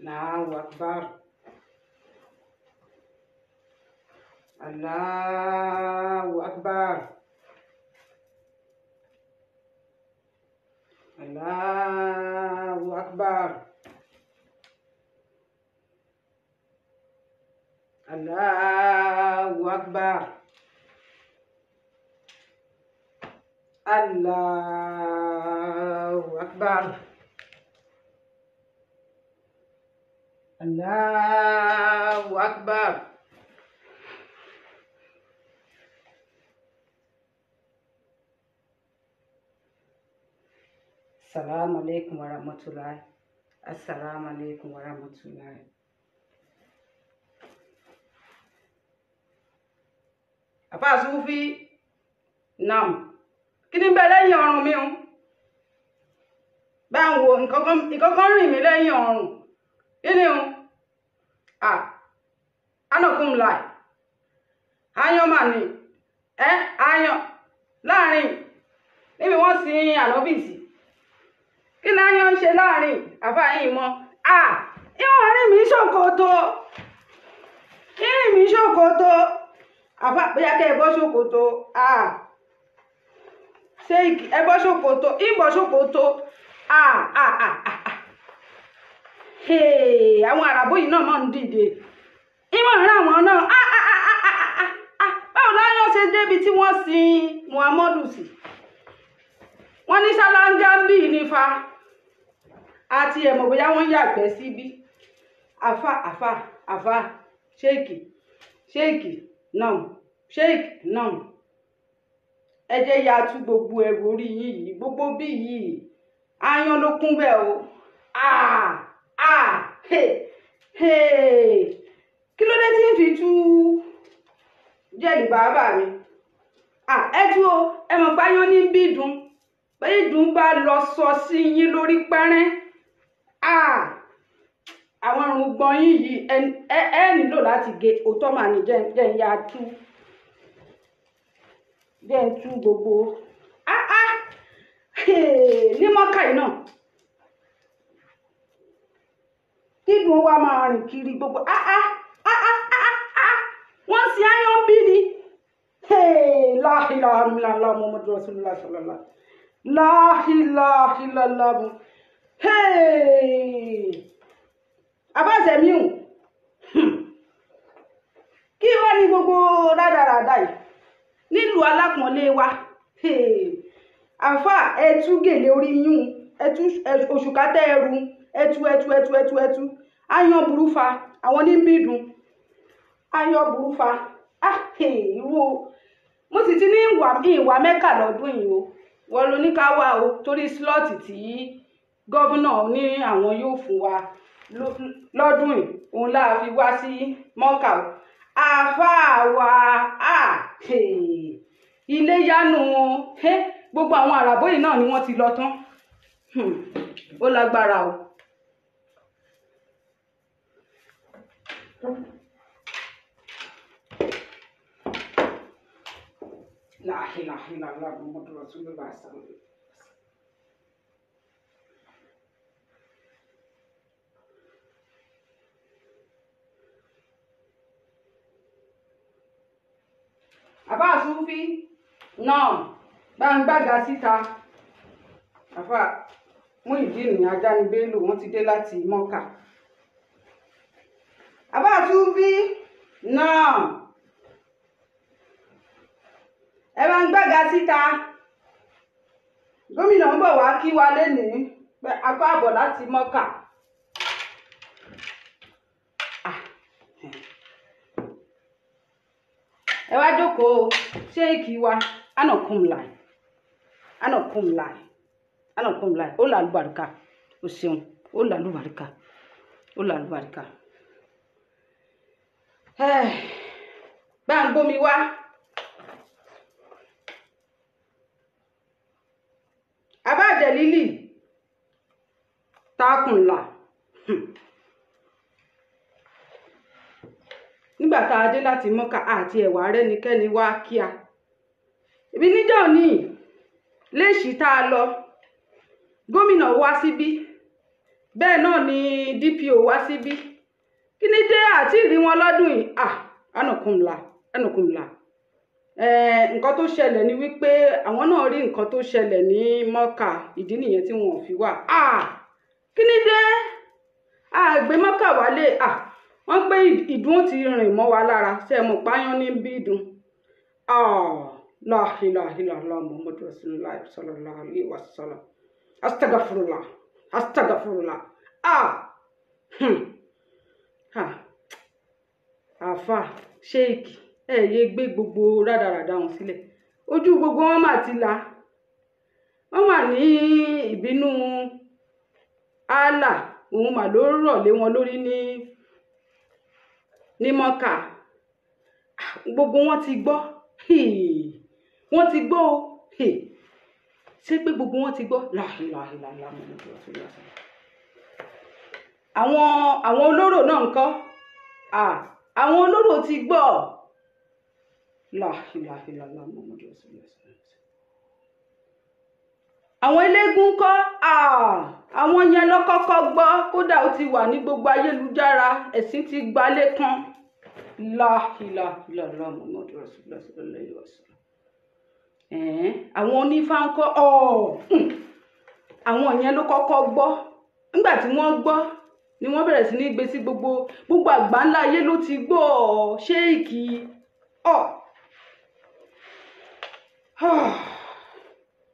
Allahu Akbar. Allahu Akbar. Allahu Akbar. Allahu Akbar. Allahu Akbar. Allahu Akbar. Assalamu alaikum wa rahmatullahi. Assalamu alaikum wa rahmatullahi. Àfáà Súfí nam kí ni bẹ lẹ́yìn ọrùn mi o? Bá ń wo nǹkan kan rìn mí lẹ́yìn ọrùn. Kí ni o? Anakum lai. Ayan mà ní. Ayan láàrin níbi wọ́n sin ànábì sí. Kí ni ayan ń ṣe láàrin àfáà yìí mọ́? Ìwọ̀n rìn mí ṣòkòtò. Ìrìn mí ṣòkòtò. Àfáà bóyá kẹ́ ẹ bọ́ ṣòkòtò. Ṣé ẹ bọ́ ṣòkòtò? Ìbọ̀ ṣòkòtò. Àwọn àràbò yìí náà máa ń dìde. Ìwọ̀n rìn àwọn náà. Báwo láyọ̀ ṣe débi tí wọ́n sin Muhammadu sí? Wọ́n ní ṣáláńgá ń bì nífa. Àti ẹ̀mọ̀ bóyá wọ́n yàgbẹ́ síbí. Àfà ṣéèkì ṣéèkì náà ṣéèkì náà. Ẹ jẹ́ ya tú gbogbo ẹrù orí yín yìí, gbogbo bí yìí aáyán ló kún bẹ́ẹ̀ o. Kí ló dé tí ń fi tú jẹ́ẹ̀lì bàbá mi? Ẹ tú o, ẹ mọ̀ pé aáyán ní bí dùn. Bẹ́ẹ̀ dùn bá lọ sọ sí yín lórí pẹ́rẹ́. Àwọn irùngbọ̀n yín yìí ẹ nílò láti gé. Òótọ́ màá ní jẹ́ ń ya tú. Jẹ́ ń tú gbogbo. Ní mọ́kà yìí náà. Kídùn wa máa rìn kiri gbogbo. Wọ́n sin aáyán bí ni. La ilaha illallah Muhammadu Rasulullah sallallahu. La ilaha illallah. Abáṣẹ̀míhù. Kí wá ní gbogbo rádaràda yìí? Nílùú alápọ̀nlé wa. Àfà ẹtú gèlè orí yún, ẹtú òṣùká tẹ́ ẹrù, ẹtú ẹtú ẹtú ẹtú ẹtú. Aáyán burú fa, àwọn ní bí dùn. Aáyán burú fa. Irú o. Mo sì ti ní ìwà Mẹ́kà lọ́dún yìí o. Wọ́n ló ní ká wá o, torí slọ́ọ̀tì tí gọ́vùnà ní àwọn yóò fún wa lọ́dún yìí, òun láà fi wá sí Mọ́kà o. Àfáà wa, ilé yánu o. Gbogbo àwọn àràbó yìí náà ni wọ́n ti lọ tán. Ó lágbára o. La ilaha illallah Muhammadu Rasulullah sallallahu alaihi wasallam. Àfáà Súfí náà bá ń gbága síta. Àfáà Muyideen Ajánibélò wọ́n ti dé láti Mọ́kà. Àfáà Súfí náà ẹ bá ń gbága síta. Gómìnà ń bọ̀ wá kí wa lénìí. Apá àbọ̀ láti Mọ́kà. Ẹ wá jókòó ṣéèkì wa. Anakum lai. Anakum lai. Anakum lai. Ó làlúbàríkà. O ṣeun. Ó làlúbàríkà. Ó làlúbàríkà. Bá ń gbómi wá. Àbá Jẹ̀lílì tákùnlà. Nígbà tá a dé láti Mọ́kà àti ẹ̀wà rẹ́nikẹ́ni wá kíá. Ibi níjọ́ ní léṣì tá a lọ, gómìnà wá síbí. Bẹ́ẹ̀ náà ni DPO wá síbí. Kí ni dé àti ìrí wọn lọ́dún yìí? Anukunla, anukunla. Nǹkan tó ṣẹlẹ̀ ni wípé àwọn náà rí nǹkan tó ṣẹlẹ̀ ní Mọ́kà, ìdí nìyẹn tí wọn ò fi wà. Kí ni dé? Àgbẹ̀ Mọ́kà wálé. Wọ́n pé ìdun ti rìn mọ́ wa lára, ṣé ẹ mọ̀ páyán ní bí ìdun? La ilaha illallah Muhammadu Rasulullah sallallahu alaihi wasallam. Astagfirullah, astagfirullah. Àfà, ṣéèkì, ẹ yé gbé gbogbo rádaràda wọn sílẹ̀. Ojú gbogbo wọn mà ti là. Wọ́n mà ní ìbínú Allah, òun mà ló rọ̀ lé wọn lórí ní Mọ́kà. Gbogbo wọn ti gbọ́. Wọ́n ti gbọ́ o. Ṣé pé gbogbo wọn ti gbọ́? La ilaha illallah Muhammadu Rasulullah. Àwọn olóró náà ńkọ́? Àwọn olóró ti gbọ́. La ilaha illallah Muhammadu Rasulullah. Àwọn eléégún ńkọ́? Àwọn yẹn ló kọ́kọ́ gbọ́. Kódà ó ti wà ní gbogbo ayélujára, ẹ̀sìn ti gbalé kan. La ilaha illallah Muhammadu Rasulullah sallallahu alaihi wasallam. Àwọn onífá ńkọ́? Àwọn yẹn ló kọ́kọ́ gbọ́. Nígbà tí wọ́n gbọ́ ni wọ́n bẹ̀rẹ̀ sí ní gbé sí gbogbo àgbáńlá ayé ló ti gbọ́. Ṣéèkì.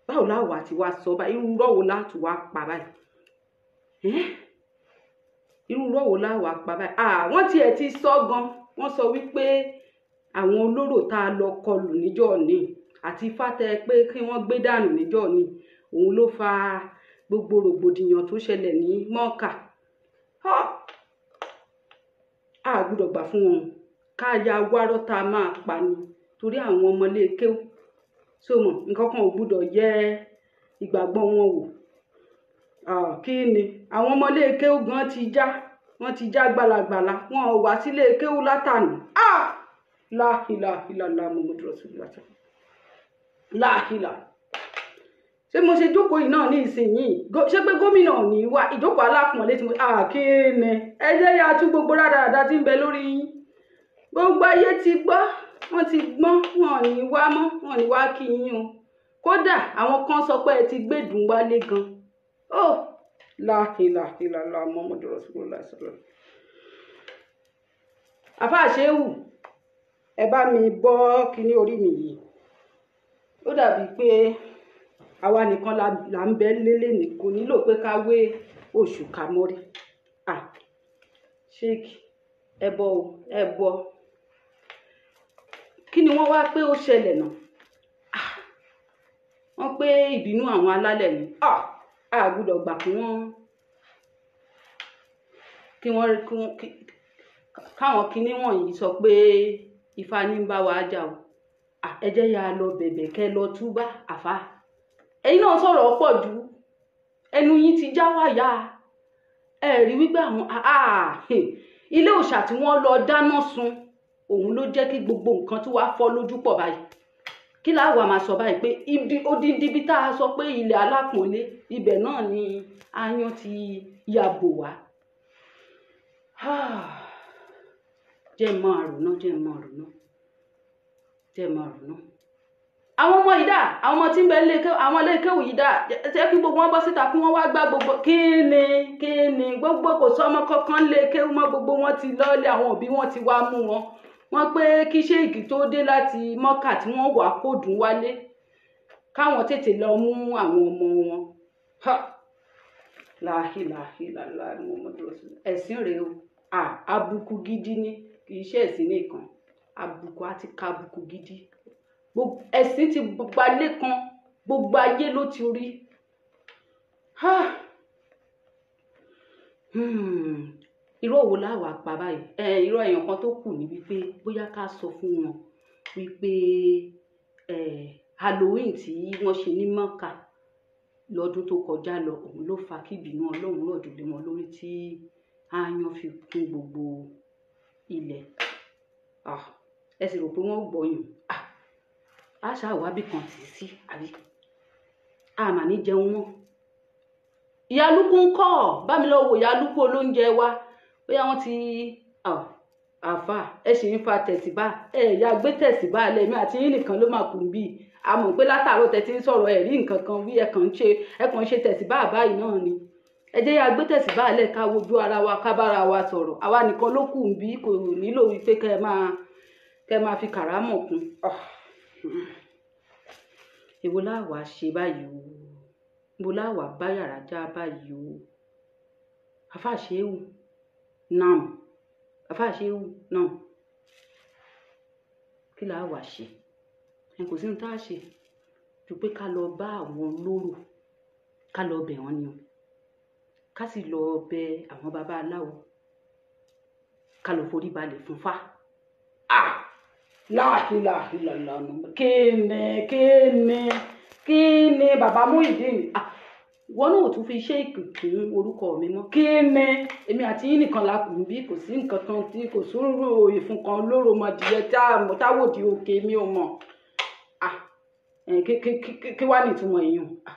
Báwo láwọ̀ àti wá sọ báyìí? Irú irọ́ wo láti wá pa báyìí? Irú irọ́ wo láwọ̀ pa báyìí? Wọ́n tiẹ̀ ti sọ gan. Wọ́n sọ wípé àwọn olóró tá a lọ kọlù níjọ́ ni àti fátẹ pé kí wọ́n gbé dànù níjọ́ ni, òun ló fa gbogbo rògbòdìyàn tó ṣẹlẹ̀ ní Mọ́kà. A gbọ́dọ̀ gbà fún wọn ká ya wárọ́ tá a máa pa ni, torí àwọn ọmọlé kéwú sómọ nǹkan kan ò gbọ́dọ̀ yẹ ìgbàgbọ́ wọn wò. Kí ni àwọn ọmọlé kéwú gan ti já, wọ́n ti já gbalagbala, wọn ò wá sílé kéwú látànù. La ilaha illallah Muhammadu Rasulullah. La ilaha. Ṣé mo ṣe jókòó yìí náà ní ìsinyìí? Ṣé pé gómìnà ò ní wá ìjókòó alápọ̀nlé tí mo kí ni ẹ jẹ́ yá tú gbogbo rádaràda tí ń bẹ lórí yín. Gbogbo ayé ti gbọ́, wọ́n ti gbọ́n, wọn ò ní wá mọ́, wọn ò ní wá kí yín o. Kódà àwọn kan sọ pé ẹ ti gbẹ́dùn wálé gan. La ilaha illallah Muhammadu Rasulullah sallallahu. Àfáà Ṣéhù, ẹ bá mi bọ́ kíní orí mi yìí. Ó dàbí pé àwa nìkan là ń bẹ lélẹ̀ ní, kò nílò pé ká wé oṣù ká mọ́rí. Ṣéèkì, ẹ bọ́ o, ẹ bọ́. Kí ni wọ́n wá pé ó ṣẹlẹ̀ náà? Wọ́n pé ìbínú àwọn alálẹ̀ ni. A gbọ́dọ̀ gbà kí wọ́n káwọn kinní wọ̀nyí sọ pé Ifá ní ń bá wa jà o. Ẹ jẹ́ ya lọ bẹ̀bẹ̀ kẹ́ lọ túbá àfá. Ẹ̀yin náà sọ̀rọ̀ pọ̀ jù, ẹnu yín ti já wáyà. Ẹ rí wípé àwọn ilé òòṣà tí wọ́n lọ dáná sun, òun ló jẹ́ kí gbogbo nǹkan tí wàá fọ́ lójú pọ̀ báyìí. Kí láwa máa sọ báyìí pé ibi odindi ibi tá a sọ pé ilẹ̀ alápọ̀nlé, ibẹ̀ náà ni aáyán ti ya bò wá. Jẹ́ mọ́ àrùn náà, jẹ́ mọ́ àrùn náà, jẹ́ mọ́ àrùn náà. Àwọn ọmọ yìí dà, àwọn ọmọ tí ń bẹ àwọn ilé kéwù yìí dà, ṣé kí gbogbo wọn bọ́ síta kí wọ́n wá gbá gbogbo kí ni gbogbo kò sọmọ kankan lé kéwù mọ́, gbogbo wọn ti lọ́ọ́lé, àwọn òbí wọn ti wá mú wọn. Wọ́n pé kí ṣéèkì tó dé láti Mọ́kà tí wọ́n wà kó dùn wálé, káwọn tètè lọ mú àwọn ọmọ wọn. La ilaha illallah Muhammadu Rasulullah. Ẹ̀sìn rèé o. Àbùkù gidi ni, kì í ṣe ẹ̀sìn nìkan, àbùkù àti kàbùkù gidi. Ẹ̀sìn ti gbalé kan, gbogbo ayé ló ti rí. Irọ́ wo láwàá pa báyìí? Irọ́ èèyàn kan tó kù ní wípé bóyá ká sọ fún wọn wípé Halloween tí wọ́n ṣe ní Mọ́kà lọ́dún tó kọjá lọ, òun ló fa kí ìbínú Ọlọ́run rọ̀jò lé wọn lórí tí aáyán fi kún gbogbo ilẹ̀. Ẹ sì rò pé wọ́n gbọ́yàn. A ṣáà wá bí kan tì í sí, àbí? A mà ní jẹun mọ́. Ìyálùkù ń kọ́, bá mi lọ wo ìyálùkù olóúnjẹ wa, bóyá wọ́n ti àfà ẹ sì ń fa tẹ̀síbá, ẹ ya gbé tẹ̀síbá lẹ́mí àti yín nìkan ló máa kù bí. A mọ̀ pé látàárọ̀ tẹ ti ń sọ̀rọ̀ ẹ̀ rí nǹkan kan wí, ẹ kàn ń ṣe tẹ̀síbá báyìí náà ni. Ẹ jẹ́ ya gbé tẹ̀síbá lẹ̀ ká wojú ara wa, ká bára wa sọ̀rọ̀. Àwa nìkan ló kù bí, kò nílò wípé kẹ́ ẹ máa fi kàrámọ̀ kún. Èwo la wá ṣe báyìí o? Èwo la wá bá yàrá já báyìí o? Àfà Ṣéhù, nam. Àfà Ṣéhù, nam. Kí la wá ṣe? Ẹ kò sí ohun tá a ṣe ju pé ká lọ bá àwọn olóró, ká lọ bẹ̀ wọ́n ni o. Ká sì lọ bẹ àwọn baba aláwo, ká lọ forí balẹ̀ fún Fá. Ah! Láhìláhìlàlà. Kí ni bàbá Muyideen? Ah! Wọ́n náà ò tún fi ṣe ìkùnkùn orúkọ mi mọ́. Kí ni? Èmi àti yín nìkan la kù bí, kò sí nǹkan kan tí kò sóró ìfun kan lóró mọ̀dìyẹ táwòdì òkè mi ò mọ̀. Ah! Kí wá ní ìtumọ̀ èèyàn? Ah!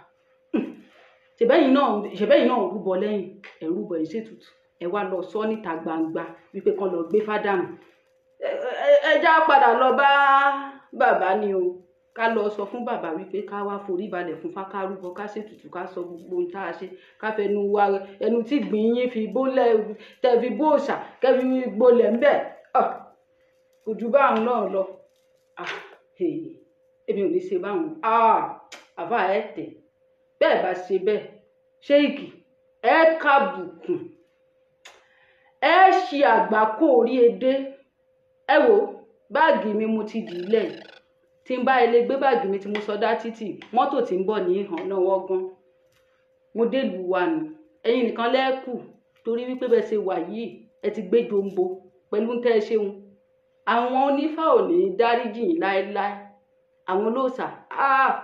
Ṣèbẹ́yìn náà rúbọ lẹ́yìn, ẹ̀ rúbọ ẹ̀ ṣètùtù, ẹ wá lọ sọ níta gbangba wípé kán lọ gbé fádàmù. Ẹ já padà lọ bá bàbá ni o. Ká lọ sọ fún bàbá wípé ká wá forí balẹ̀ fún Fá, ká rúbọ, ká ṣètùtù, ká sọ gbogbo ohun tá a ṣe, ká fẹnu wa ẹnu tí gbìn yín fi bólẹ̀, tẹ fi bó òòṣà, kẹ fi gbolẹ̀ ńbẹ̀. Kò ju báwọn náà lọ. Èmi ò ní ṣe báwọn. Àfà ẹ tẹ̀. Bẹ́ẹ̀ bá ṣe bẹ́ẹ̀, ṣéèkì, ẹ kábùkùn, ẹ ṣe àgbákò orí edé. Ẹ wo báàgì mi mo ti dì í lẹ̀. Tí n bá ilé gbé báàgì mi tí mo sọdá títì, mọ́tò tí ń bọ̀ ní ìhàn náà wọ́gán. Mo dé ìlú wa nù. Ẹ̀yin nìkan lẹ́kù torí wípé bẹ́ẹ̀ ṣe wà yìí, ẹ ti gbé jombo pẹ̀lú tẹ́ ẹ ṣeun. Àwọn onífá ò ní dáríjì yín láéláé. Àwọn olóòṣà,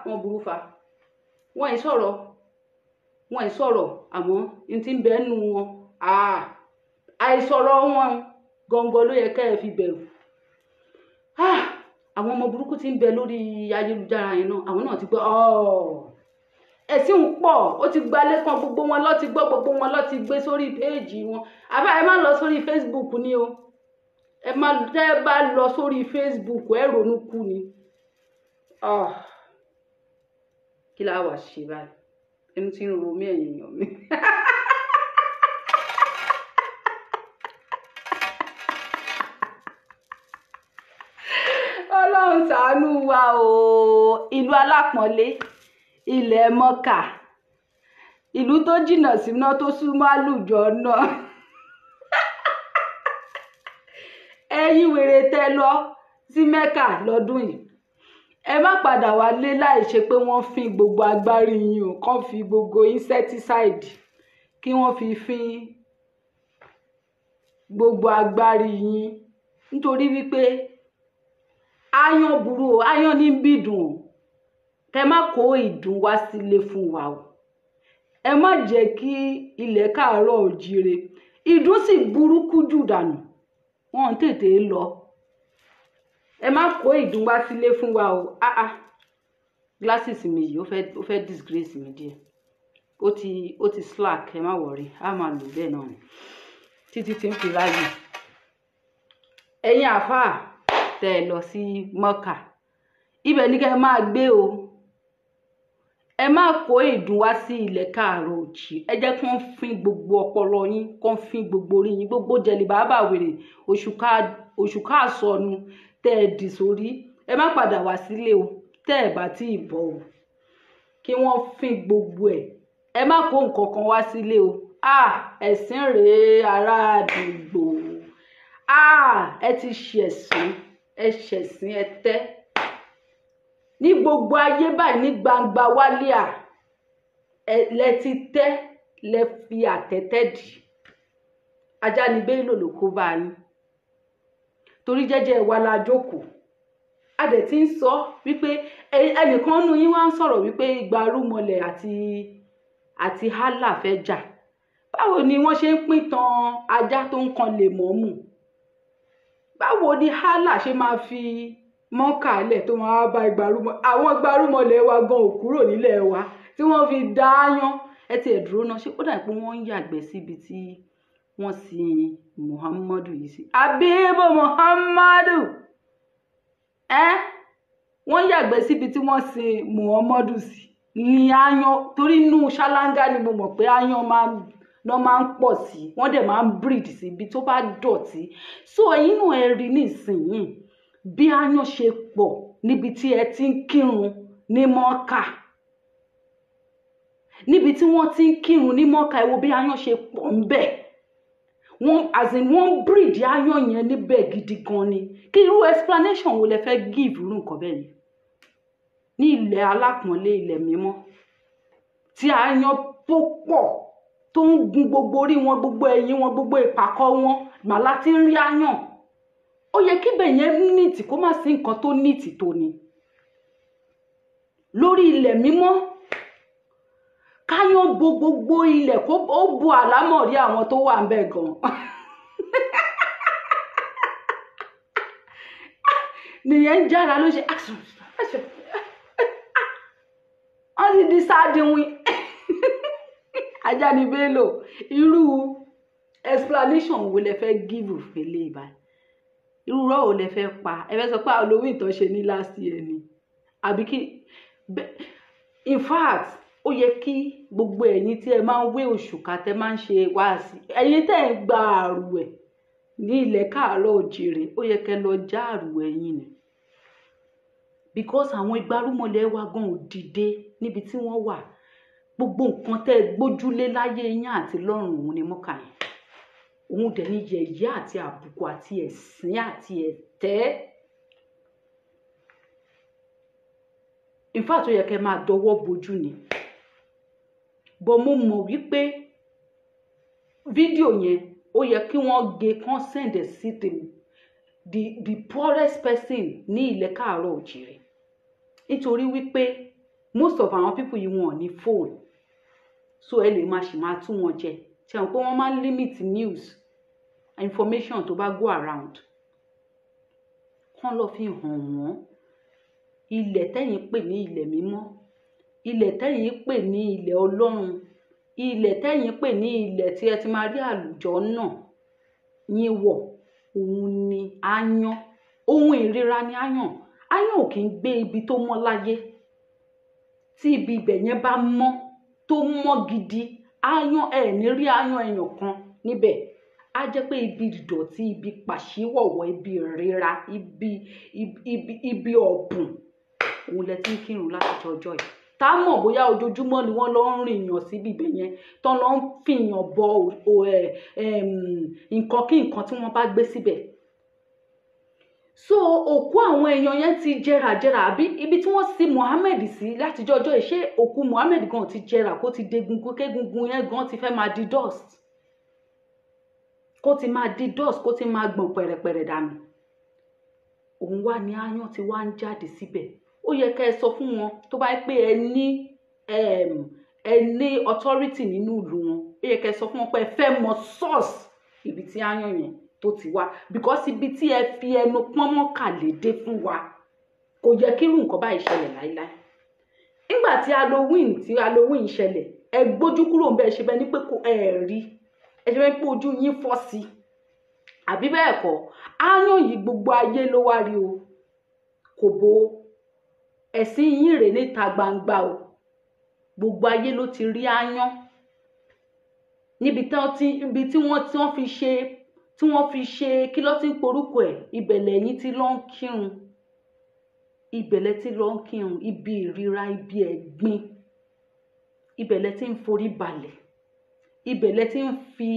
wọ́n burú fa. Wọ́n ì sọ̀rọ̀, àmọ́ n ti ń bẹ nù wọn. Àìsọ̀rọ̀ wọn gọ́ngọ́ ló yẹ kẹ́ ẹ fi bẹ̀rù. Àwọn ọmọ burúkú tí ń bẹ lórí ayélujára yẹn náà, àwọn náà ti gbọ́. Ẹ̀sìn ń pọ̀, ó ti gbalé kan, gbogbo wọn ló ti gbọ́, gbogbo wọn ló ti gbé sórí péèjì wọn. Àbá ẹ má lọ sórí Facebook ni o. Ẹ má tẹ́ bá lọ sórí Facebook, ẹ ronú kú ni. Kí la wá ṣe báyìí? Ẹnu tí ń ro mí, ẹ̀yìn èèyàn mi. Ọlọ́run ṣàánú wa o. Ìlú alápọ̀nlé, ilẹ̀ Mọ́kà, ìlú tó jìnnà síná tó súnmọ́ àlùjọ náà. Ẹ̀yin wèrè tẹ́ lọ sí Mẹ́kà lọ́dún yìí, ẹ má padà wálé láì ṣe pé wọ́n fín gbogbo agbárí yín o, kàn fi gbogbo insecticide kí wọ́n fi fín gbogbo agbárí yín, nítorí wípé áyán burú o, áyán ní bídùn o. Kẹ má kó ìdun wá sílé fún wa o. Ẹ má jẹ́ kí ilẹ̀ káàárọ̀ òjíire. Ìdun sì burúkú jù dànù, wọ́n ń tètè lọ. Ẹ má kó ìdun wá sílé fún wa o. Glasses mi yìí ó fẹ́ disgrace mi díẹ̀. Ó ti slack, ẹ má worry, á máa lò bẹ́ẹ̀ náà ni títí tí ń fi ráyè. Ẹ̀yin àfáà tẹ́ ẹ lọ sí Mọ́kà, ibẹ̀ ni kẹ́ ẹ máa gbé o. Ẹ má kó ìdun wá sí ilẹ̀ káàárọ̀ òjì. Ẹ jẹ́ kí wọ́n fín gbogbo ọpọlọ yín, kí wọ́n fín gbogbo orí yín, gbogbo jẹ̀lì bàbá wèrè, òṣùká àsọnu tẹ́ ẹ dì sórí. Ẹ má padà wá sílé o, tẹ́ ẹ bá tí ì bọ̀ o. Kí wọ́n fín gbogbo ẹ̀. Ẹ má kó nǹkan kan wá sílé o. Ẹ̀sìn rèé ará àdúgbò. Ẹ ti ṣẹ̀sìn, ẹ ṣẹ̀sìn, ẹ tẹ́. Ní gbogbo ayé báyìí, ní gbangba wálíà, lẹ ti tẹ́, lẹ fi àtẹ́tẹ́ dì. Ajá ni Bello ló kó bá yín. Torí jẹ́jẹ́ wa la jókòó. A dẹ̀ ti ń sọ wípé ẹnìkan nínú yín wá ń sọ̀rọ̀ wípé igba rúmọlẹ̀ àti hálà fẹ́ jà. Báwo ni wọ́n ṣe ń pín tan ajá tó ń kan lè mọ́mù? Báwo ni hálà ṣe máa fi mọ́kà lẹ̀ tó máa bá igba rúmọ? Àwọn igba rúmọlẹ̀ wa gan ò kúrò nílẹ̀ wa tí wọ́n fi dá yán. Ẹ ti ẹ̀ dúró náà, ṣé ó dà pé wọ́n ń yàgbẹ́ síbi tí wọ́n sin Muhammadu yìí sí? Abibu Muhammadu, ẹ́ wọ́n yàgbẹ́ síbi tí wọ́n sin Muhammadu sí ní aáyán, torí inú ṣáláńgá ni mo mọ̀ pé aáyán máa ń pọ̀ sí, wọ́n dẹ̀ máa ń breed sí ibi tó bá dọ̀tí. So ẹ̀yin náà ẹ rí nísìnyìí bí aáyán ṣe pọ̀ níbi tí ẹ ti ń kírun ní Mọ́kà, níbi tí wọ́n ti ń kírun ní Mọ́kà, ẹ wo bí aáyán ṣe pọ̀ ń bẹ̀. Wọ́n as in wọ́n breed aáyán yẹn níbẹ̀ gidi gan ni. Kí irú explanation wo lẹ fẹ́ give irú nǹkan bẹ́ẹ̀ yẹn ní ilẹ̀ alápọ̀nlé, ilẹ̀ mímọ́, tí aáyán tó pọ̀ tó ń gun gbogbo orí wọn, gbogbo ẹ̀yìn wọn, gbogbo ìpàkọ́ wọn, màlá tí ń rí aáyán? Ó yẹ kíbẹ̀ yẹn neat, kó má sí nǹkan tó neat tó ni lórí ilẹ̀ mímọ́. Káyán bo gbogbo ilẹ̀, kó ó bo àlámọ̀rí àwọn tó wà ńbẹ̀ gan. Nìyẹn ń jára ló ṣe wọ́n ti di sáàdìwìn Ajani Bello. Irú explanation wo lẹ fẹ́ give fẹlẹ́ ìbáyìí? Irú rọ́ wo lẹ fẹ́ pa? Ẹ fẹ́ sọ pé Halloween tó ṣe ní last year ni àbí kí? In fact, ó yẹ kí gbogbo ẹ̀yin tí ẹ máa ń wé òṣùkà, tẹ máa ń ṣe wáàsí, ẹ̀yin tẹ́ ẹ gba àrùwẹ̀ ní ilẹ̀ káàárọ̀ òjìrè, ó yẹ kẹ́ lọ já àrùwẹ̀ yín ni, because àwọn igbarúmọlẹ̀ wa gan ò dìde níbi tí wọ́n wà. Gbogbo nǹkan tẹ́ ẹ gbójúlé láyé yín àti lọ́run òun ni Mọ́kà yẹn, òun dẹ̀ ní yẹ̀yẹ́ àti àbùkù àti ẹ̀sín àti ẹ̀tẹ́. In fact, ó yẹ kẹ́ máa dọwọ́ bojú ni. But mo mọ̀ wípé fídíò yẹn, ó yẹ kí wọ́n gé kán send ẹ̀ sí the poorest person ní ilẹ̀ káàárọ̀ òjìrè, nítorí wípé most of àwọn people yìí wọn ò ní phone, so ẹ lè máa ṣì máa tú wọn jẹ. Ṣe àwọn pé wọ́n máa ń limit news information tó bá go around, kán lọ fi hàn wọ́n ilẹ̀ tẹ́yìn pè ní ilẹ̀ mímọ́, ilẹ̀ tẹ́yìn pè ní ilẹ̀ Ọlọ́run, ilẹ̀ tẹ́yìn pè ní ilẹ̀ tí ẹ ti máa rí àlùjọ náà yín wọ̀, òun ni aáyán. Ohun ìríra ni aáyán. Aáyán ò kì í gbé ibi tó mọ́ láyé. Tí ibi ibẹ̀ yẹn bá mọ́ tó mọ́ gidi, aáyán ẹ̀ ní rí aáyán ẹyàn kan níbẹ̀. Á jẹ́ pé ibi ìdọ̀tí, ibi pàṣíwọ̀wọ̀, ibi ìríra, ibi ọ̀bùn òun lẹ ti ń kírun láti ọjọ́ yìí. Tá mọ̀ bóyá ojoojúmọ́ ni wọ́n lọ ń rìn yàn síbi ibẹ̀ yẹn, tán lọ ń fìyàn bọ nǹkan kí nǹkan tí wọ́n bá gbé síbẹ̀. So òkú àwọn èèyàn yẹn ti jẹràjẹrà, àbí ibi tí wọ́n sin Muhammad sí látijọ́ ọjọ́ yìí, ṣé òkú Muhammad gan ti jẹrà kó ti degungun, kégungun yẹn gan ti fẹ́ máa di dust, kó ti máa di dust, kó ti máa gbọ̀n pẹ̀rẹ̀pẹ̀rẹ̀ dànù? Òun wá ní aáyán ti wá ń jáde síbẹ̀. Ó yẹ ká ẹ sọ fún wọn, tó bá yẹ pé ẹ ní authority nínú ìlú wọn, ó yẹ ká ẹ sọ fún wọn pé ẹ fẹ́ mọ source ibi tí aáyán yẹn tó ti wá, because ibi tí ẹ fi ẹnu pọ́n Mọ́kà lè dé fún wa, kò yẹ kí irú nǹkan báyìí ṣẹlẹ̀ láíláí. Nígbà tí Halloween ṣẹlẹ̀, ẹ gbójú kúrò ńbẹ̀, ṣe bẹ́ẹ̀ ni pé kò ẹ rí, ẹ ṣe bẹ́ẹ̀ pé ojú yín fọ́ sí, àbí bẹ́ẹ̀ kọ́? Aáyán yìí gbogbo ayé ló wá rí o, kò bo ẹ̀sìn yín rè níta gbangba o, gbogbo ayé ló ti rí aáyán níbi tí wọ́n fi ṣe tí wọ́n fi ṣe kí ló ti ń porúkọ ẹ̀, ibẹ̀ lẹ́yìn tí ló ń kírun, ibẹ̀ lẹ tí ló ń kírun, ibi ìríra, ibi ẹ̀gbin, ibẹ̀ lẹ tí ń forí balẹ̀, ibẹ̀ lẹ tí ń fi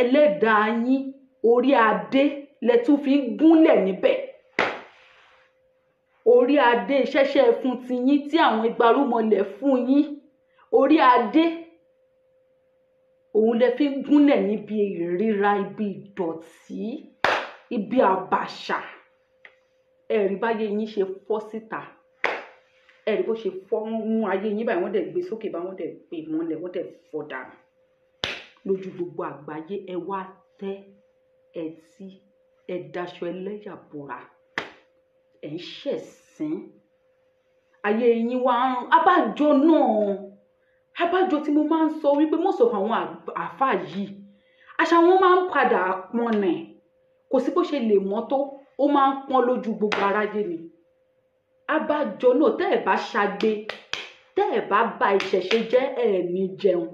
ẹlẹ́dàá yín orí adé lẹ tún fi ń gúnlẹ̀ níbẹ̀. Orí adé ṣẹ́ṣẹ́ fún tiyín tí àwọn igbarúmọlẹ̀ fún yín, orí adé òun lẹ fi ń gúnlẹ̀ níbi ìríra, ibi ìdọ̀tí, ibi àbàṣà. Ẹ̀rí báyé yín ṣe fọ́ síta, ẹ̀rí bó ṣe fọ́ mú ayé yín báyìí, wọ́n dẹ̀ gbé sókè bá, wọ́n dẹ̀ gbé mọ́lẹ̀, wọ́n dẹ̀ fọ́ dànù lójú gbogbo àgbáyé. Ẹ wá tẹ́ ẹ tí ẹ daṣọ ẹlẹ́yà bora, ẹ ń ṣẹ̀sín, ayé yín wá ń rún. Abájọ náà Abájọ tí mo máa ń sọ wípé most of àwọn àáfàá yìí, àṣà wọn máa ń padà pọn nẹ̀. Kò sí bó ṣe lè mọ́ tó, ó máa ń pọ́n lójú gbogbo aráyé ni. Abájọ náà, tẹ́ ẹ̀ bá ṣagbe, tẹ́ ẹ̀ bá ba ìṣẹ̀ṣe jẹ́, ẹ̀ ní jẹun.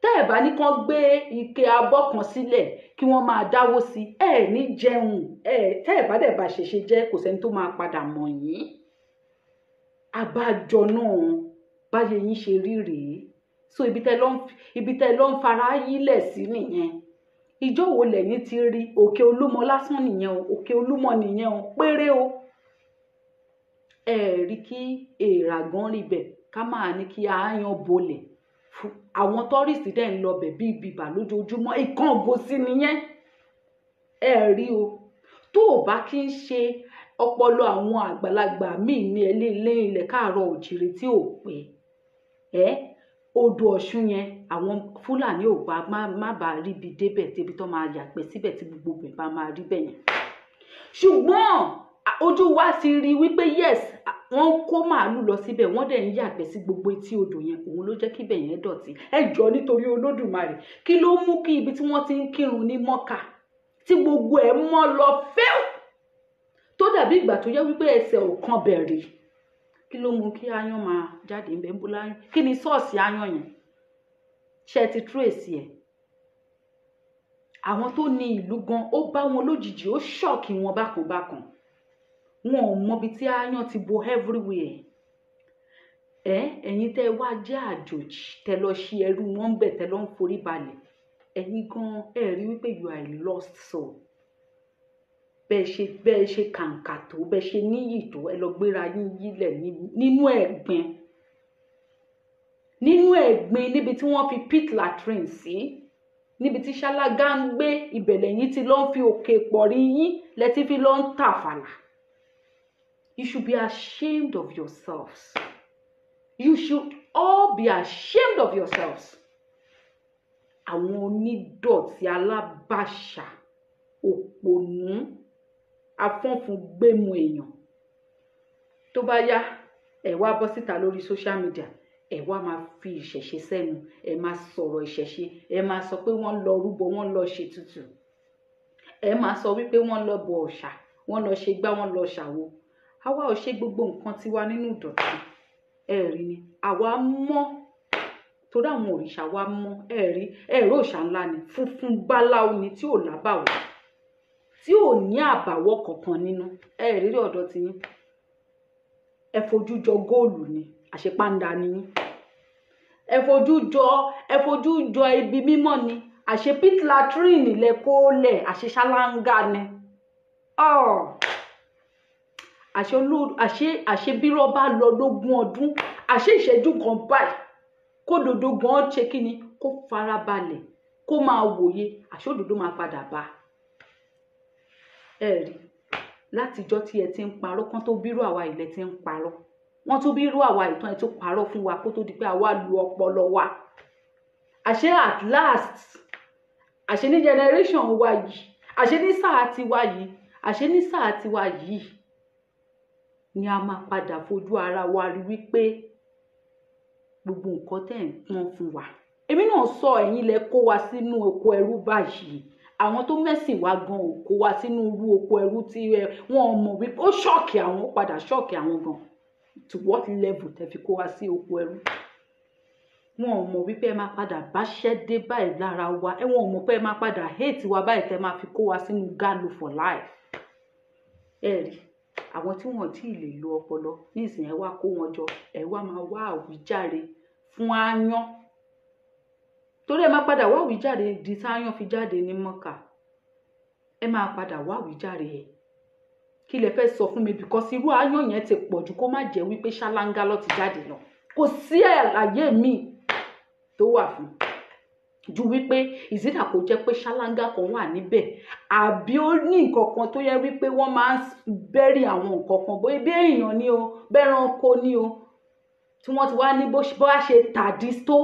Tẹ́ ẹ̀ bá ní kán gbé ike abọ́ kan sílẹ̀ kí wọ́n máa dáwó sí, ẹ̀ ní jẹun. Ẹ̀ tẹ́ ẹ̀ bá dẹ̀ ba ìṣẹ̀ṣe jẹ́, kò sẹ́ni tó máa padà mọ̀ yín. Abájọ náà báyé yín ṣe rí rèé. So ibi tẹ́ lọ ń fara yílẹ̀ sí nìyẹn. Ìjọ wo lẹ́yìn ti rí òkè Olúmọ lásán nìyẹn o, òkè Olúmọ nìyẹn o, péré o. Ẹ rí kí èèrà gan rí bẹ̀, ká máa ní kí aáyán bolẹ̀. Àwọn tourist dẹ̀ ń lọ bẹ̀ bíi bìbà lójoojúmọ́, ìkángo sí nìyẹn. Ẹ rí o, tó o bá kí ń ṣe ọpọlọ àwọn àgbàlagbà míì ní ilé ilẹ̀ káàárọ̀ òjìrè tí ò pé. Ẹ odò Ọ̀ṣun yẹn, àwọn Fúlàní ò bá má bàa ríbi débẹ̀ débi tó máa yàgbẹ́ síbẹ̀ tí gbogbo bẹ̀ bá máa rí bẹ̀ yẹn. Ṣùgbọ́n ojú wa ti rí wípé yes, wọ́n kó màálù lọ síbẹ̀, wọ́n dẹ̀ ń yàgbẹ́ sí gbogbo etí odò yẹn, òun ló jẹ́ kí ibẹ̀ yẹn dọ̀tí. Ẹ jọ̀ọ́, nítorí Olódùmarè, kí ló mú kí ibi tí wọ́n ti ń kírun ní Mọ́kà tí gbogbo ẹ̀ mọ́ lọ fẹ́ẹ́ tó dàbí ìgbà tó yẹ wípé ẹsẹ̀ ò kan bẹ̀rẹ̀? Kí ló mú kí aáyán máa jáde ńbẹ̀? Ń bó láyán? Kí ni source aáyán yẹn? Ṣé ẹ ti trace ẹ̀? Àwọn tó ní ìlú gan, ó bá wọn lójijì, ó shock wọn bákan bákan. Wọn ò mọbi tí aáyán ti bo everywhere. Ẹ ẹ̀yin tẹ́ wá jẹ́ àjòjì, tẹ́ lọ ṣe ẹrú wọn ń bẹ̀, tẹ́ lọ ń forí balẹ̀, ẹ̀yin gan ẹ rí wípé you are a lost soul. Bẹ́ẹ̀ ṣe kàǹkà tó, bẹ́ẹ̀ ṣe níyì tó, ẹ lọ gbéra yín yílẹ̀ nínú ẹ̀gbin, nínú ẹ̀gbin, níbi tí wọ́n fi pit latrine sí, níbi tí ṣáláńgá ń gbé. Ibẹ̀ lẹ́yìn tí ló ń fi òkè pọ̀rí yín lẹ́tí fi ló ń tàfàlà. You should be ashamed of yourselves. You should all be ashamed of yourselves. Àwọn onídọ̀tí, alábàṣà, òpònú, afọ́nfun gbému èèyàn. Tó bá yá, ẹ wá bọ́ síta lórí social media, ẹ wá máa fi ìṣẹ̀ṣe sẹ́nu, ẹ máa sọ̀rọ̀ ìṣẹ̀ṣe, ẹ máa sọ pé wọ́n lọ rúbọ, wọ́n lọ ṣètùtù, ẹ máa sọ wípé wọ́n lọ bọ òòṣà, wọ́n lọ ṣe gbá, wọ́n lọ ṣàwo. Àwa ò ṣe gbogbo nǹkan tiwa nínú ìdọ̀tí. Ẹ rí ni, àwa mọ́ torí àwọn òrìṣà wa mọ́. Ẹ rí, ẹ rí, òòṣà ńlá ni, funfun báláwo ni, tí ò lábàwọ́, tí ò ní àbàwọ́ kankan nínú. Ẹ rí rí ọ̀dọ̀ tiyín, ẹ fojú jọ góòlù ni, àṣepáńdà ni yín. Ẹ fojú jọ ibi mímọ́ ni, àṣẹ pit latrine lẹ kó lẹ̀, àṣẹ ṣáláńgá ni. Àṣẹ olú, àṣẹ bírọ́ bá lọ lógún ọdún, àṣẹ ìṣẹ́jú kan báyìí, kó dodo gan ṣe kí ni, kó farabalẹ̀, kó máa wòye, àṣẹ òdodo máa padà bá ẹ rí. Látijọ́ tí ẹ ti ń parọ́ kán tó bírú àwa ilẹ̀ ti ń parọ́, wọ́n tún bírú àwa ìtàn, ẹ tún parọ́ fún wa kó tó di pé àwa lu ọpọlọ wa. Àṣé at last, àṣé ní generation wa yìí, àṣé ní sáà tiwa yìí, àṣé ní sáà tiwa yìí ni a máa padà fojú ara wa rí wípé gbogbo nǹkan tẹ̀ ń pọ́n fún wa. Èmi náà sọ, ẹ̀yin lẹ kó wa sínú oko ẹrú báyìí. Àwọn tó mẹ́sìn wa gan ò kó wa sínú irú oko ẹrú tí wọ́n mọ̀ wípé ó shock àwọn, ó padà shock àwọn gan, to what level tẹ́ fi kó wa sí oko ẹrú. Wọn ò mọ̀ wípé ẹ máa padà báṣẹ́ dé báyìí lára wa. Ẹ wọn ò mọ̀ pé ẹ máa padà hate wa báyìí, tẹ́ máa fi kó wa sínú gálò for life. Ẹ rí àwọn tí wọn ò tí ì lè lo ọpọlọ nísìnyí, ẹ wá kó wọn jọ, ẹ wá máa wá àwíjàre fún aáyán, torí ẹ máa padà wá àwíjàre di táyán fi jáde ní Mọ́kà. Ẹ máa padà wá àwíjàre ẹ. Kí lẹ fẹ́ sọ fún mi? Because irú aáyán yẹn ti pọ̀ jù, kó má jẹ́ wípé ṣáláńgá ló ti jáde lọ. Kò sí àlàyé míì tó wà fún ju wípé ìsídà kò jẹ́ pé ṣáláńgá kan wà níbẹ̀, àbí ó ní nǹkan kan tó yẹ wípé wọ́n máa ń bury àwọn nǹkan kan, bóyá bí èèyàn ní o, bẹ́ranko ní o, tí wọ́n ti wá ní bó bá ṣe tàdí tó,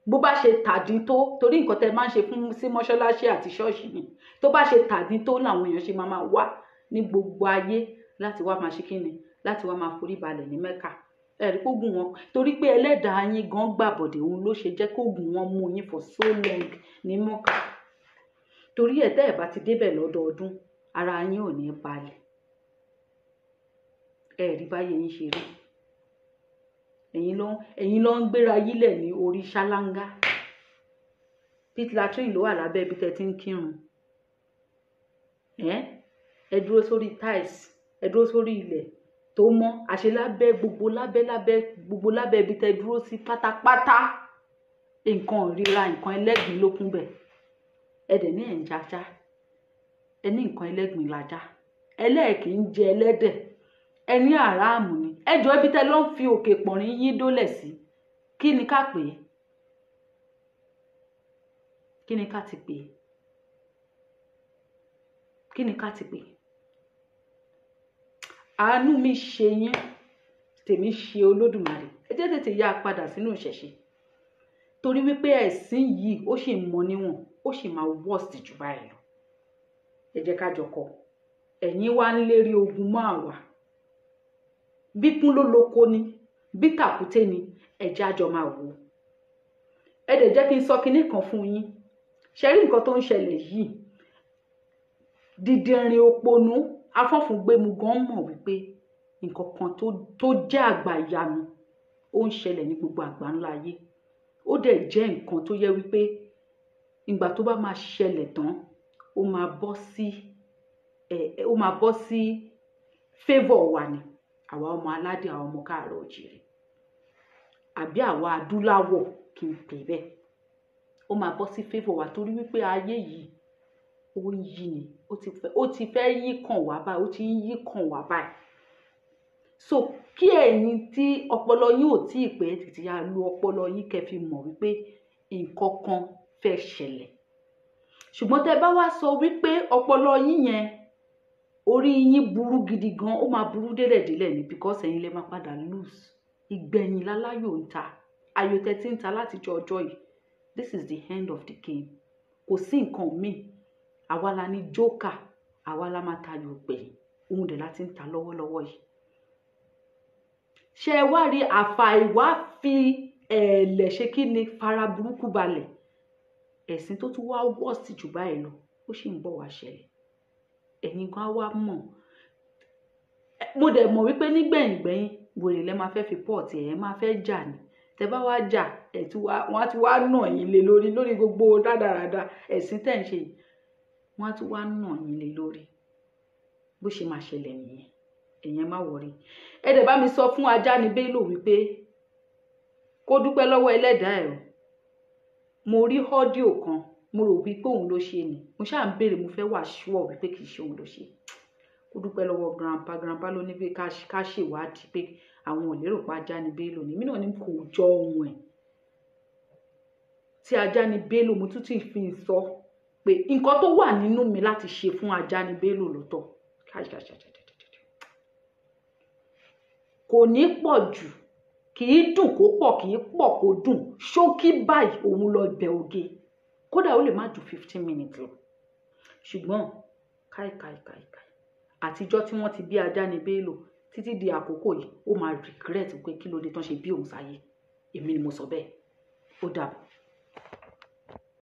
bó bá ṣe tàdí tó, torí nǹkan tẹ́ máa ń ṣe fún sí mọ́ṣáláṣí àti ṣọ́ọ̀ṣì ni, tó bá ṣe tàdí tó làwọn èèyàn ṣe máa máa wá ní gbogbo ayé láti wá máa ṣe kíni, láti wá máa forí balẹ̀ ní Mẹ́kà. Ẹ rí kógùn wọn, torí pé ẹlẹ́dàá yín gan gbàbọ̀dẹ̀, òun ló ṣe jẹ́ kógùn wọn mú yín for so long ní Mọ́kà. Torí ẹ̀ tẹ́ ẹ̀ bá ti débẹ̀ lọ́dọọdún, ara yín ò ní balẹ̀. Ẹ rí báyé yín ṣe rí. Ẹ̀yin ló ń gbéra yílẹ̀ ní orí ṣáláńgá. Pit latrine ló wà lábẹ́ ibi tẹ́ ti ń kírun. Ẹ dúró sórí tiles, ẹ dúró sórí ilẹ̀ tó mọ́, àṣẹ lábẹ́ gbogbo lábẹ́ lábẹ́ gbogbo lábẹ́ ibi tẹ́ dúró sí pátápátá. Nǹkan ìríra, nǹkan ẹlẹ́gbin ló kún bẹ̀. Ẹ dẹ̀ ní ẹ̀ ń jajá, ẹ ní nǹkan ẹlẹ́gbin lajá, ẹlẹ́ẹ̀kì ń jẹ ẹlẹ́dẹ̀, ẹ ní àràmù ni. Ẹ jọ, ibi tẹ́ ló ń fi òkè pọ̀nrín yín dólẹ̀ sí, kí ni ká pè é? Kí ni ká ti pè é? Kí ni ká ti pè é? Àánú mi ṣe yín, tèmi ṣe Olódùmarè. Ẹ jẹ́ tètè yá a padà sínú ìṣẹ̀ṣe, torí wípé ẹ̀sìn yìí ó sì mọ níwọ̀n, ó sì máa worst jù báyìí lọ. Ẹ jẹ́ ká jọ kọ. Ẹ̀yin wá ń lérí ogun mọ́ àwa. Bí kún ló lóko ni, bí tàkúté ni, ẹ jẹ́ àjọ máa wò ó. Ẹ dẹ̀ jẹ́ kí n sọ kinní kan fún yín. Ṣe rí nǹkan tó ń ṣẹlẹ̀ yìí, dídìnrín òpònú afọ́fúngbẹ́mu gan mọ̀ wípé nǹkan kan tó jẹ́ àgbà ìyanu ó ń ṣẹlẹ̀ ní gbogbo àgbà ńlá ayé. Ó dẹ̀ jẹ́ nǹkan tó yẹ wípé ìgbà tó bá máa ṣẹlẹ̀ tán, ó máa bọ́ sí ẹ, ó máa bọ́ sí favour wa ni, àwa ọmọ aládé, àwọn ọmọ káàárọ̀ òjìrè, àbí àwa adúláwọ̀ kí n pè bẹ́ẹ̀. Ó máa bọ́ sí favour wa, torí wípé ayé yìí ó ń yí ni, ó ti fẹ́ yí kàn wá báyìí, ó ti ń yí kàn wá báyìí. So kí ẹ̀yin tí ọpọlọ yín ò tí ì pé, tètè yá lu ọpọlọ yín kẹ́ fi mọ̀ wípé nǹkan kan fẹ́ ṣẹlẹ̀. Ṣùgbọ́n tẹ́ bá wá sọ wípé ọpọlọ yín yẹn, orí yín burú gidi gan, ó máa burú délẹ̀délẹ̀ ni, because ẹ̀yin lè máa padà lose. Ìgbẹ̀yìn láláyò ń ta ayò tẹ́ tí ń ta látijọ́ ọjọ́ yìí. This is the end of the game. Kò sí nǹkan míì. Àwa la ní joker, àwa la máa tayò gbẹ̀yìn. Òun dẹ̀ la ti ń ta lọ́wọ́lọ́wọ́ yìí. Ṣé ẹ wá rí àfàìwá fi ẹ̀ẹ̀lẹ̀ ṣe kí ni fara burúkú balẹ̀? Ẹ̀sìn tó tún wá worst jù báyìí lọ, ó sì ń bọ̀ wá ṣẹlẹ̀. Ẹ̀yin gan á wá mọ̀. Mo dẹ̀ mọ̀ wípé nígbẹ̀yìngbẹ̀yìn, wèrè lẹ máa fẹ́ fi pọ́ọ̀tì ẹ̀ máa fẹ́ jà ní. Tẹ bá wá jà, ẹ̀ tún wá, wọ́n á tún wá nà yín lé lórí lórí gbogbo rádaràda ẹ̀sìn tẹ̀ ń ṣe yìí. Wọ́n á tún wá nà yín lé lórí. Bó ṣe máa ṣẹlẹ̀ nìyẹn. Ẹ̀yin ẹ má worry. Ẹ dẹ̀ bá mi sọ fún Ajani Bello wípé kó dúpẹ́ lọ́wọ́ ẹlẹ́dàá ẹ̀ o. Mo rí audio kan, mo rò wípé òun ló ṣe ni. Mo ṣáà ń béèrè, mo fẹ́ wà sure wípé kì í ṣe òun ló ṣe. Kó dúpẹ́ lọ́wọ́ grandpa. Grandpa ló ní pé ká ṣèwádìí pé àwọn ò lérò pé Ajani Bello ni. Èmi náà ní kò jọ ohun ẹ̀. Tí Ajani Bello, mo tún ti fi sọ pé nǹkan tó wà nínú mi láti ṣe fún Ajani Bello lọ́tọ̀. Kò ní pọ̀ jù, kì í dùn kó pọ̀, kì í pọ̀ kó dùn. Ṣókí báyìí òun lọ bẹ̀ oge. Kódà ó lè má ju 15 minutes lọ. Ṣùgbọ́n káì káì káì káì, àtijọ́ tí wọ́n ti bí Ajani Bello títí di àkókò yìí, ó máa regret pé kí ló dé tán ṣe bí òun sáyé. Èmi ni mo sọ bẹ́ẹ̀. Ó dàbọ̀.